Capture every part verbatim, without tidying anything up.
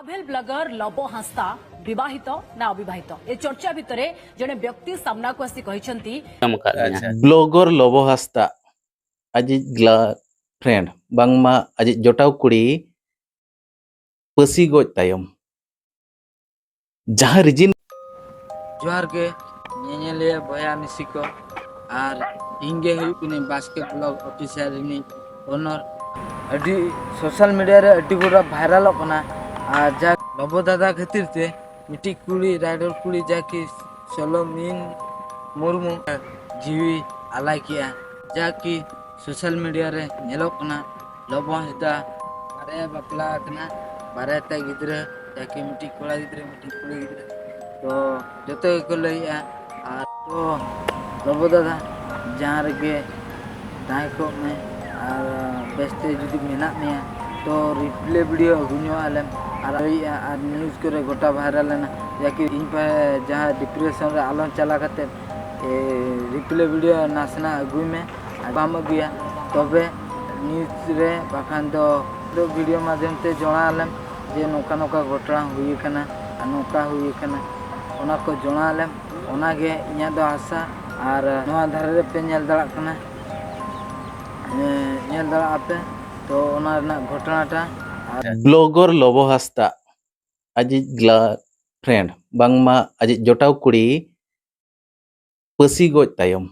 Travel blogger Laba Hansda ବିବାହିତ ନା ଅବିବାହିତ, ଏ ଚର୍ଚ୍ଚା ଭିତରେ ଜଣେ ବ୍ୟକ୍ତି ସାମ୍ନାକୁ ଆସି କହିଛନ୍ତି। ᱧᱟᱢ ᱟᱠᱟᱫ ᱞᱤᱧᱟ᱾ ᱟᱪᱪᱷᱟ। ବ୍ଲଗର ଲବ ହାଁସଦା ᱟᱡᱤᱡ ᱜᱟᱨᱞᱯᱷᱨᱮᱱᱰ ᱵᱟᱝᱢᱟ ᱟᱡᱤᱡ ᱡᱚᱴᱟᱣ ᱠᱩᱲᱤ ᱯᱟᱹᱥᱤ ᱜᱚᱡ ᱛᱟᱭᱚᱢ ᱡᱟᱦᱟᱸ ᱨᱤᱡᱤᱱ ᱡᱚᱦᱟᱨ ᱜᱮ, ᱧᱮᱧᱮᱞᱤᱭᱟᱹ ᱵᱚᱭᱦᱟ ᱢᱤᱥᱤ ᱠᱚ, ᱟᱨ ᱤᱧ ᱜᱮ ᱦᱩᱭᱩᱜ ᱠᱟᱹᱱᱟᱹᱧ ᱵᱟᱥᱠᱮ ᱵᱞᱚᱜ ᱚᱯᱷᱤᱥᱤᱭᱟᱞ ᱨᱤᱱᱤᱡ ᱳᱱᱟᱨ᱾ ᱟᱹᱰᱤ ᱥᱳᱥᱟᱞ ᱢᱤᱰᱤᱭᱟ ᱨᱮ ᱟᱹᱰᱤ ᱜᱚᱴᱟ ᱵᱷᱟᱭᱨᱟᱞᱚᱜ ᱠᱟᱱᱟ, ᱟᱨ ᱡᱟ ᱞᱚᱵᱚ ᱫᱟᱫᱟ ᱠᱷᱟᱹᱛᱤᱨ ᱛᱮ ᱢᱤᱫᱴᱤᱡ ᱠᱩᱲᱤ, ᱨᱟᱭᱰᱚᱞ ᱠᱩᱲᱤ, ᱡᱟ ᱠᱤ ᱥᱚᱞᱚᱢᱤᱱ ᱢᱩᱨᱢᱩ ᱡᱤᱣᱤ ᱟᱞᱟᱭ ᱠᱮᱜᱼᱟ, ᱡᱟ ᱠᱤ ᱥᱳᱥᱟᱞ ᱢᱤᱰᱤᱭᱟ ᱨᱮ ᱧᱮᱞᱚᱜ ᱠᱟᱱᱟ᱾ ᱞᱚᱵᱚ ᱦᱟᱸᱥᱫᱟ ᱵᱟᱨᱭᱟ ᱵᱟᱯᱞᱟ ᱟᱠᱟᱱᱟ, ᱵᱟᱨᱭᱟ ᱛᱟᱭ ᱜᱤᱫᱽᱨᱟᱹ, ᱡᱟᱠᱤ ᱢᱤᱫᱴᱤᱡ ᱠᱚᱲᱟ ᱜᱤᱫᱽᱨᱟᱹ, ᱢᱤᱫᱴᱤᱡ ᱠᱩᱲᱤ ᱜᱤᱫᱽᱨᱟᱹ᱾ ᱛᱚ ᱡᱚᱛᱚ ᱜᱮᱠᱚ ᱞᱟᱹᱭᱮᱜᱼᱟ᱾ ᱟᱨ ᱛᱚ ᱞᱚᱵᱚ ᱫᱟᱫᱟ, ᱡᱟᱦᱟᱸ ᱨᱮᱜᱮ ᱛᱟᱦᱮᱸ ᱠᱚᱜ ᱢᱮ, ᱟᱨ ᱵᱮᱥᱛᱮ ᱡᱩᱫᱤ ᱢᱮᱱᱟᱜ ᱢᱮᱭᱟ ᱛᱚ ᱨᱤᱯᱞᱮ ᱵᱷᱤᱰᱤᱭᱳ ᱟᱹᱜᱩ ᱧᱚᱜ ᱟᱞᱮᱢ᱾ ᱟᱨ ᱞᱟᱹᱭᱮᱜᱼᱟ, ᱟᱨ ᱱᱤᱭᱩᱡᱽ ᱠᱚᱨᱮ ᱜᱚᱴᱟ ᱵᱷᱟᱭᱨᱟᱞ ᱮᱱᱟ, ᱡᱟᱠᱤ ᱤᱧ ᱯᱟᱦᱮ ᱡᱟᱦᱟᱸ ᱰᱤᱯᱨᱮᱥᱚᱱ ᱨᱮ ᱟᱞᱚᱢ ᱪᱟᱞᱟᱣ ᱠᱟᱛᱮ ᱨᱤᱯᱞᱮ ᱵᱷᱤᱰᱤᱭᱳ ᱱᱟᱥᱮᱱᱟᱜ ᱟᱹᱜᱩᱭ ᱢᱮ᱾ ᱟᱨ ᱵᱟᱢ ᱟᱹᱜᱩᱭᱟ ᱛᱚᱵᱮ ᱱᱤᱭᱩᱡᱽ ᱨᱮ ᱵᱟᱠᱷᱟᱱ ᱫᱚ ᱵᱷᱤᱰᱤᱭᱳ ᱢᱟᱫᱽᱫᱷᱚᱢ ᱛᱮ ᱡᱚᱲᱟᱣ ᱟᱞᱮᱢ ᱡᱮ ᱱᱚᱝᱠᱟ ᱱᱚᱝᱠᱟ ᱜᱷᱚᱴᱚᱱᱟ ᱦᱩᱭ ᱟᱠᱟᱱᱟ ᱟᱨ ᱱᱚᱝᱠᱟ ᱦᱩᱭ ᱟᱠᱟᱱᱟ, ᱚᱱᱟ ᱠᱚ ᱡᱚᱲᱟᱣ ᱟᱞᱮᱢ᱾ ᱚᱱᱟᱜᱮ ᱤᱧᱟᱹᱜ ᱫᱚ ᱟᱥᱟ᱾ ᱟᱨ ᱱᱚᱣᱟ ᱫᱷᱟᱨᱮ ᱨᱮᱯᱮ ᱧᱮᱞ ᱫᱟᱲᱮᱭᱟᱜ ᱠᱟᱱᱟ, ᱮᱸ, ᱧᱮᱞ ᱫᱟᱲᱮᱭᱟᱜ ᱟᱯᱮ᱾ ᱛᱚ ᱚᱱᱟ ᱨᱮᱱᱟᱜ ᱜᱷᱚᱴᱚᱱᱟᱴᱟ᱾ ᱟᱨ ᱵᱞᱚᱜᱚᱨ ᱞᱚᱵᱚ ᱦᱟᱸᱥᱫᱟ ᱟᱡᱤᱡ ᱜᱟᱨᱞᱯᱷᱨᱮᱱᱰ ᱵᱟᱝᱢᱟ ᱟᱡᱤᱡ ᱡᱚᱴᱟᱣ ᱠᱩᱲᱤ ᱯᱟᱹᱥᱤ ᱜᱚᱡ ᱛᱟᱭᱚᱢ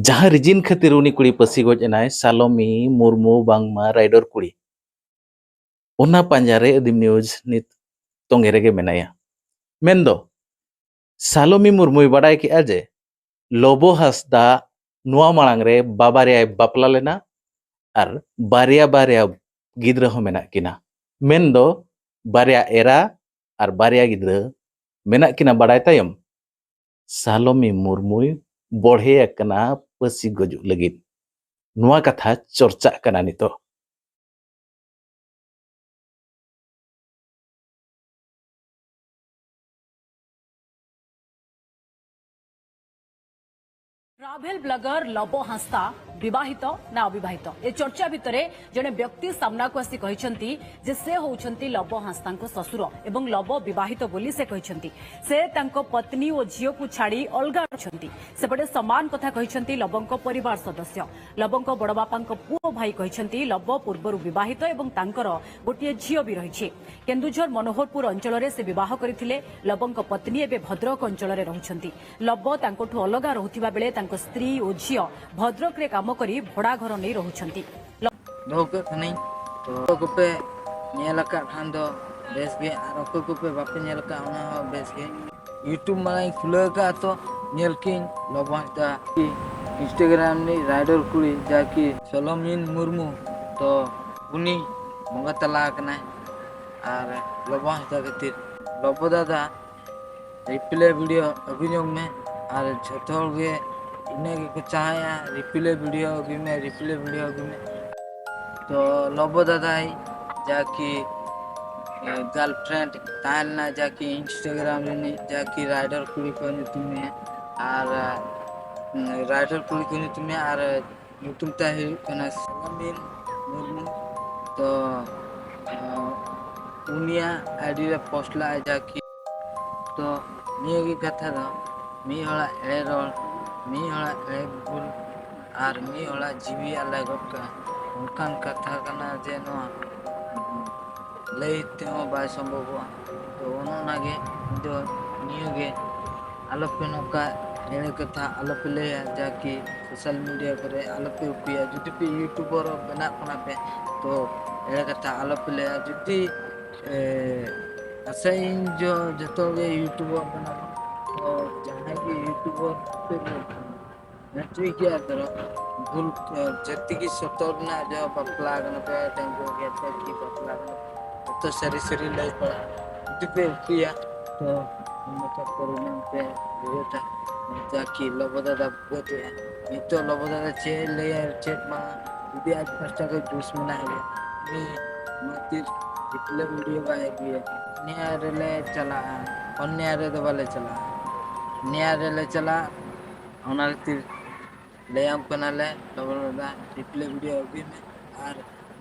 ᱡᱟᱦᱟᱸ ᱨᱤᱡᱤᱱ ᱠᱷᱟᱹᱛᱤᱨ ᱩᱱᱤ ᱠᱩᱲᱤ ᱯᱟᱹᱥᱤ ᱜᱚᱡ ᱮᱱᱟᱭ, ᱥᱟᱞᱚᱢᱤ ᱢᱩᱨᱢᱩ ᱵᱟᱝᱢᱟ ᱨᱟᱭᱰᱚᱨ ᱠᱩᱲᱤ, ᱚᱱᱟ ᱯᱟᱸᱡᱟ ᱨᱮ ᱟᱹᱫᱤᱢ ᱱᱤᱭᱩᱡᱽ ᱱᱤᱛ ᱛᱚᱸᱜᱮ ᱨᱮᱜᱮ ᱢᱮᱱᱟᱭᱟ᱾ ᱢᱮᱱᱫᱚ ᱥᱟᱞᱚᱢᱤ ᱢᱩᱨᱢᱩᱭ ᱵᱟᱰᱟᱭ ᱠᱮᱜᱼᱟ ᱡᱮ ᱞᱚᱵᱚ ᱦᱟᱸᱥᱫᱟ ᱱᱚᱣᱟ ᱢᱟᱲᱟᱝ ᱨᱮ ᱵᱟᱵᱟᱨᱭᱟᱭ ᱵᱟᱯᱞᱟ ᱞᱮᱱᱟ ᱟᱨ ᱵᱟᱨᱭᱟ ᱵᱟᱨᱭᱟ ᱜᱤᱫᱽᱨᱟᱹ ᱦᱚᱸ ᱢᱮᱱᱟᱜ ᱠᱤᱱᱟ᱾ ᱢᱮᱱᱫᱚ ᱵᱟᱨᱭᱟ ᱮᱨᱟ ᱟᱨ ᱵᱟᱨᱭᱟ ᱜᱤᱫᱽᱨᱟᱹ ᱢᱮᱱᱟᱜ ᱠᱤᱱᱟ ᱵᱟᱰᱟᱭ ᱛᱟᱭᱚᱢ ᱥᱟᱞᱚᱢᱤ ᱢᱩᱨᱢᱩᱭ ᱵᱚᱲᱦᱮ ᱟᱠᱟᱱᱟ ᱯᱟᱹᱥᱤ ᱜᱚᱡᱩᱜ ᱞᱟᱹᱜᱤᱫ᱾ ᱱᱚᱣᱟ ᱠᱟᱛᱷᱟ ᱪᱚᱨᱪᱟᱜ ᱠᱟᱱᱟ ᱱᱤᱛᱚᱜ᱾ ଟ୍ରାଭେଲ ବ୍ଲଗର ଲବ ହାଁସଦା ବିବାହିତ ନା ଅବିବାହିତ? ଏ ଚର୍ଚ୍ଚା ଭିତରେ ଜଣେ ବ୍ୟକ୍ତି ସାମ୍ନାକୁ ଆସି କହିଛନ୍ତି ଯେ ସେ ହେଉଛନ୍ତି ଲବ ହାଁସଦାଙ୍କ ଶ୍ୱଶୁର ଏବଂ ଲବ ବିବାହିତ ବୋଲି ସେ କହିଛନ୍ତି। ସେ ତାଙ୍କ ପତ୍ନୀ ଓ ଝିଅକୁ ଛାଡ଼ି ଅଲଗା ଅଛନ୍ତି। ସେପଟେ ସମାନ କଥା କହିଛନ୍ତି ଲବଙ୍କ ପରିବାର ସଦସ୍ୟ। ଲବଙ୍କ ବଡ଼ବାପାଙ୍କ ପୁଅ ଭାଇ କହିଛନ୍ତି ଲବ ପୂର୍ବରୁ ବିବାହିତ ଏବଂ ତାଙ୍କର ଗୋଟିଏ ଝିଅ ବି ରହିଛି। କେନ୍ଦୁଝର ମନୋହରପୁର ଅଞ୍ଚଳରେ ସେ ବିବାହ କରିଥିଲେ। ଲବଙ୍କ ପତ୍ନୀ ଏବେ ଭଦ୍ରକ ଅଞ୍ଚଳରେ ରହୁଛନ୍ତି। ଲବ ତାଙ୍କଠୁ ଅଲଗା ରହୁଥିବା ବେଳେ ତାଙ୍କ ସ୍ତ୍ରୀ ଓ ଝିଅ ଭଦ୍ରକରେ କାମ କରି ଭଡ଼ା ଘର ନେଇ ରହୁଛନ୍ତି। ଲ- ᱫᱚᱦᱚ ᱠᱟᱜ ᱠᱟᱹᱱᱟᱹᱧ᱾ ᱛᱚ ᱚᱠᱚᱭ ᱠᱚᱯᱮ ᱧᱮᱞ ᱟᱠᱟᱫ ᱠᱷᱟᱱ ᱫᱚ ᱵᱮᱥ ᱜᱮ, ᱟᱨ ᱚᱠᱚᱭ ᱠᱚᱯᱮ ᱵᱟᱯᱮ ᱧᱮᱞ ᱟᱠᱟᱫ ᱚᱱᱟ ᱦᱚᱸ ᱵᱮᱥ ᱜᱮ᱾ YouTube ᱢᱟᱞᱟᱧ ᱠᱷᱩᱞᱟᱹᱣ ᱟᱠᱟᱫ, ᱛᱚ ᱧᱮᱞ ᱠᱤᱧ ᱞᱚᱵᱚ ᱦᱟᱸᱥᱫᱟ᱾ Instagram ᱨᱤᱱᱤᱡ ᱨᱟᱭᱰᱚᱞ ᱠᱩᱲᱤ ᱡᱟᱠᱤ ᱥᱚᱞᱚᱢᱤᱱ ᱢᱩᱨᱢᱩ, ᱛᱚ ᱩᱱᱤ ᱵᱚᱸᱜᱟ ᱛᱟᱞᱟ ᱟᱠᱟᱱᱟᱭ᱾ ᱟᱨ ᱞᱚᱵᱚ ᱦᱟᱸᱥᱫᱟ ᱠᱷᱟᱹᱛᱤᱨ ᱞᱚᱵᱚ ᱫᱟᱫᱟ ᱨᱤᱯᱞᱮ ᱵᱷᱤᱰᱤᱭᱳ ᱟᱹᱜᱩ ᱧᱚᱜ ᱢᱮ᱾ ᱟᱨ ᱡᱷᱚᱛᱚ ᱦᱚᱲ ᱜᱮ ᱤᱱᱟᱹ ᱜᱮᱠᱚ ᱪᱟᱦᱟᱭᱟ, ᱨᱤᱯᱞᱮ ᱵᱷᱤᱰᱤᱭᱳ ᱟᱹᱜᱩᱭ ᱢᱮ, ᱨᱤᱯᱞᱮ ᱵᱷᱤᱰᱤᱭᱳ ᱟᱹᱜᱩᱭ ᱢᱮ᱾ ᱛᱚ ᱞᱚᱵᱚ ᱫᱟᱫᱟᱭ ᱡᱟᱠᱤ ᱜᱟᱨᱞᱯᱷᱨᱮᱱᱰ ᱛᱟᱦᱮᱸ ᱞᱮᱱᱟ, ᱡᱟᱠᱤ Instagram ᱨᱤᱱᱤᱡ ᱡᱟᱠᱤ ᱨᱟᱭᱰᱚᱞ ᱠᱩᱲᱤ ᱠᱚ ᱧᱩᱛᱩᱢ ᱢᱮ, ᱟᱨ ᱨᱟᱭᱰᱚᱞ ᱠᱩᱲᱤ ᱠᱚ ᱧᱩᱛᱩᱢ ᱢᱮ, ᱟᱨ ᱧᱩᱛᱩᱢ ᱛᱟᱭ ᱦᱩᱭᱩᱜ ᱠᱟᱱᱟ ᱥᱟᱞᱟᱢᱤᱱ ᱢᱩᱨᱢᱩ᱾ ᱛᱚ ᱩᱱᱤᱭᱟᱜ ᱟᱭᱰᱤ ᱨᱮ ᱯᱳᱥᱴ ᱞᱟᱜᱼᱟ ᱡᱟᱠᱤ᱾ ᱛᱚ ᱱᱤᱭᱟᱹ ᱜᱮ ᱠᱟᱛᱷᱟ ᱫᱚ, ᱢᱤᱫ ᱦᱚᱲᱟᱜ ᱮᱲᱮ ᱨᱚᱲ, ᱢᱤᱫ ᱦᱚᱲᱟᱜ ᱮᱲᱮ ᱵᱷᱩᱞ, ᱟᱨ ᱢᱤᱫ ᱦᱚᱲᱟᱜ ᱡᱤᱣᱤ ᱟᱞᱟᱭ ᱜᱚᱫ ᱠᱟᱜᱼᱟ᱾ ᱚᱱᱠᱟᱱ ᱠᱟᱛᱷᱟ ᱠᱟᱱᱟ ᱡᱮ ᱱᱚᱣᱟ ᱞᱟᱹᱭ ᱛᱮᱦᱚᱸ ᱵᱟᱭ ᱥᱚᱢᱵᱷᱚᱵᱚᱜᱼᱟ᱾ ᱛᱚ ᱚᱱᱮ ᱚᱱᱟᱜᱮ ᱤᱧ ᱫᱚ ᱱᱤᱭᱟᱹᱜᱮ, ᱟᱞᱚᱯᱮ ᱱᱚᱝᱠᱟ ᱮᱲᱮ ᱠᱟᱛᱷᱟ ᱟᱞᱚᱯᱮ ᱞᱟᱹᱭᱟ, ᱡᱟᱠᱤ ᱥᱳᱥᱟᱞ ᱢᱤᱰᱤᱭᱟ ᱠᱚᱨᱮ ᱟᱞᱚᱯᱮ ᱩᱯᱤᱭᱟ᱾ ᱡᱩᱫᱤ ᱯᱮ ᱤᱭᱩᱴᱩᱵᱟᱨ ᱵᱮᱱᱟᱜ ᱠᱟᱱᱟ ᱯᱮ, ᱛᱚ ᱮᱲᱮ ᱠᱟᱛᱷᱟ ᱟᱞᱚᱯᱮ ᱞᱟᱹᱭᱟ᱾ ᱡᱩᱫᱤ ᱮ, ᱟᱥᱟᱭᱟᱹᱧ ᱡᱚ ᱡᱚᱛᱚ ᱜᱮ ᱤᱭᱩᱴᱩᱵᱟᱨ ᱠᱟᱱᱟ ᱵᱚᱱ᱾ ᱛᱚ ᱡᱟᱦᱟᱸᱭ ᱜᱮ ᱤᱭᱩᱴᱩᱵᱟᱨ ᱯᱮ ᱧᱮᱞ ᱠᱟᱱᱟ, ᱦᱮᱸ, ᱴᱷᱤᱠ ᱜᱮᱭᱟ, ᱫᱷᱚᱨᱚ ᱵᱷᱩᱞ, ᱮ, ᱡᱟᱹᱛᱤ ᱜᱮ ᱥᱚᱛᱚ ᱨᱮᱱᱟᱜ ᱡᱚ ᱵᱟᱯᱞᱟ ᱠᱟᱱᱟ ᱯᱮ, ᱰᱟᱺᱜᱩᱣᱟᱹ ᱜᱮᱭᱟ ᱯᱮ ᱠᱤ ᱵᱟᱯᱞᱟ ᱠᱟᱱᱟ ᱯᱮ, ᱡᱚᱛᱚ ᱥᱟᱹᱨᱤ ᱥᱟᱹᱨᱤ ᱞᱟᱹᱭ ᱯᱟᱲᱟᱜᱼᱟ᱾ ᱡᱩᱫᱤ ᱯᱮ ᱩᱯᱤᱭᱟ, ᱛᱚ ᱢᱚᱪᱟ ᱯᱚᱨᱤᱱᱟᱢ ᱯᱮ ᱵᱩᱡᱷᱟᱹᱣ ᱛᱟ, ᱡᱟ ᱠᱤ ᱞᱚᱵᱚ ᱫᱟᱫᱟ ᱵᱩᱡᱷᱟᱹᱣ ᱛᱮ᱾ ᱱᱤᱛᱚᱜ ᱞᱚᱵᱚ ᱫᱟᱫᱟ ᱪᱮᱫ ᱮ ᱞᱟᱹᱭᱟ ᱪᱮᱫ ᱵᱟᱝ, ᱡᱩᱫᱤ ᱟᱡ ᱯᱟᱥᱴᱟ ᱠᱷᱚᱱ ᱫᱩᱥ ᱢᱮᱱᱟᱜ ᱜᱮᱭᱟ, ᱩᱱᱤ ᱢᱟᱹᱛᱤ ᱨᱤᱯᱞᱮ ᱵᱷᱤᱰᱤᱭᱳ ᱵᱟᱭ ᱟᱹᱜᱩᱭᱟ᱾ ᱱᱮᱭᱟᱨ ᱨᱮᱞᱮ ᱪᱟᱞᱟᱜᱼᱟ, ᱚᱱᱱᱮᱭᱟᱨ ᱨᱮᱫᱚ ᱵᱟᱞᱮ ᱪᱟᱞᱟᱜᱼᱟ, ᱱᱮᱭᱟᱨ ᱨᱮᱞᱮ ᱪᱟᱞᱟᱜᱼᱟ᱾ ᱚᱱᱟ ᱠᱷᱟᱹᱛᱤᱨ ᱞᱟᱹᱭᱟᱢ ᱠᱟᱱᱟᱞᱮ ᱰᱚᱵᱚᱞ ᱫᱟᱫᱟ, ᱨᱤᱯᱞᱮ ᱵᱷᱤᱰᱤᱭᱳ ᱟᱹᱜᱩᱭ ᱢᱮ᱾ ᱟᱨ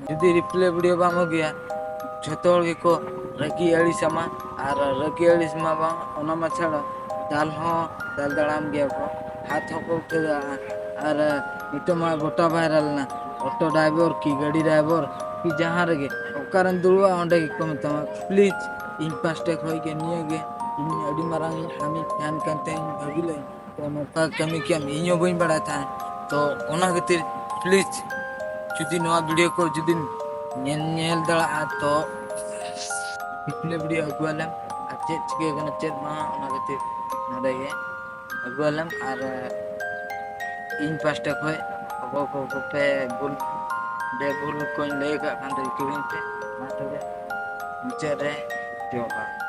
ᱡᱩᱫᱤ ᱨᱤᱯᱞᱮ ᱵᱷᱤᱰᱤᱭᱳ ᱵᱟᱢ ᱟᱹᱜᱩᱭᱟ, ᱡᱷᱚᱛᱚ ᱦᱚᱲ ᱜᱮᱠᱚ ᱨᱟᱹᱜᱤ ᱟᱹᱲᱤᱥ ᱟᱢᱟ᱾ ᱟᱨ ᱨᱟᱹᱜᱤ ᱟᱹᱲᱤᱥ ᱢᱟ ᱵᱟᱝ, ᱚᱱᱟ ᱢᱟ ᱪᱷᱟᱲᱟ, ᱫᱟᱞ ᱦᱚᱸ ᱫᱟᱞ ᱫᱟᱲᱟᱢ ᱜᱮᱭᱟ ᱠᱚ, ᱦᱟᱛ ᱦᱚᱸᱠᱚ ᱩᱴᱷᱟᱹᱣ ᱫᱟᱲᱮᱭᱟᱜᱼᱟ᱾ ᱟᱨ ᱱᱤᱛᱚᱜ ᱢᱟ ᱜᱚᱴᱟ ᱵᱷᱟᱭᱨᱟᱞ ᱮᱱᱟ, ᱚᱴᱳ ᱰᱨᱟᱭᱵᱷᱟᱨ ᱠᱤ ᱜᱟᱹᱰᱤ ᱰᱨᱟᱭᱵᱷᱟᱨ ᱠᱤ ᱡᱟᱦᱟᱸ ᱨᱮᱜᱮ, ᱚᱠᱟᱨᱮᱢ ᱫᱩᱲᱩᱵᱼᱟ, ᱚᱸᱰᱮ ᱜᱮᱠᱚ ᱢᱮᱛᱟᱢᱟ᱾ ᱯᱞᱤᱡᱽ, ᱤᱧ ᱯᱟᱥᱴᱟ ᱠᱷᱚᱱ ᱜᱮ ᱱᱤᱭᱟᱹ ᱜᱮ, ᱤᱧ ᱟᱹᱰᱤ ᱢᱟᱨᱟᱝ ᱤᱧ ᱟᱢᱤᱡ ᱯᱷᱮᱱ ᱠᱟᱱ ᱛᱟᱦᱮᱸᱧ, ᱵᱷᱟᱹᱜᱤ ᱞᱮ ᱛᱚ ᱱᱚᱝᱠᱟ ᱠᱟᱹᱢᱤ ᱠᱮᱫ ᱟᱢ, ᱤᱧ ᱦᱚᱸ ᱵᱟᱹᱧ ᱵᱟᱲᱟᱭ ᱛᱟᱦᱮᱸᱫ᱾ ᱛᱚ ᱚᱱᱟ ᱠᱷᱟᱹᱛᱤᱨ ᱯᱞᱤᱡᱽ, ᱡᱩᱫᱤ ᱱᱚᱣᱟ ᱵᱷᱤᱰᱤᱭᱳ ᱠᱚ ᱡᱩᱫᱤᱢ ᱧᱮᱞ, ᱧᱮᱞ ᱫᱟᱲᱮᱭᱟᱜᱼᱟ, ᱛᱚ ᱨᱤᱯᱞᱮ ᱵᱷᱤᱰᱤᱭᱳ ᱟᱹᱜᱩᱣᱟᱞᱮᱢ᱾ ᱟᱨ ᱪᱮᱫ ᱪᱤᱠᱟᱹ ᱠᱟᱱᱟ ᱪᱮᱫ ᱵᱟᱝ, ᱚᱱᱟ ᱠᱷᱟᱹᱛᱤᱨ ᱱᱚᱰᱮ ᱜᱮ ᱟᱹᱜᱩᱣᱟᱞᱮᱢ᱾ ᱟᱨ ᱤᱧ ᱯᱟᱥᱴᱟ ᱠᱷᱚᱱ ᱚᱠᱚᱭ ᱠᱚ ᱠᱚᱯᱮ ᱵᱷᱩᱞ, ᱵᱮᱵᱷᱩᱞ ᱠᱚᱧ ᱞᱟᱹᱭ ᱟᱠᱟᱫ ᱠᱷᱟᱱ ᱫᱚ ᱤᱠᱟᱹᱣᱟᱹᱧ ᱯᱮ᱾ ᱢᱟ ᱛᱚᱵᱮ ᱢᱩᱪᱟᱹᱫ ᱨᱮ ᱡᱚᱦᱟᱨ᱾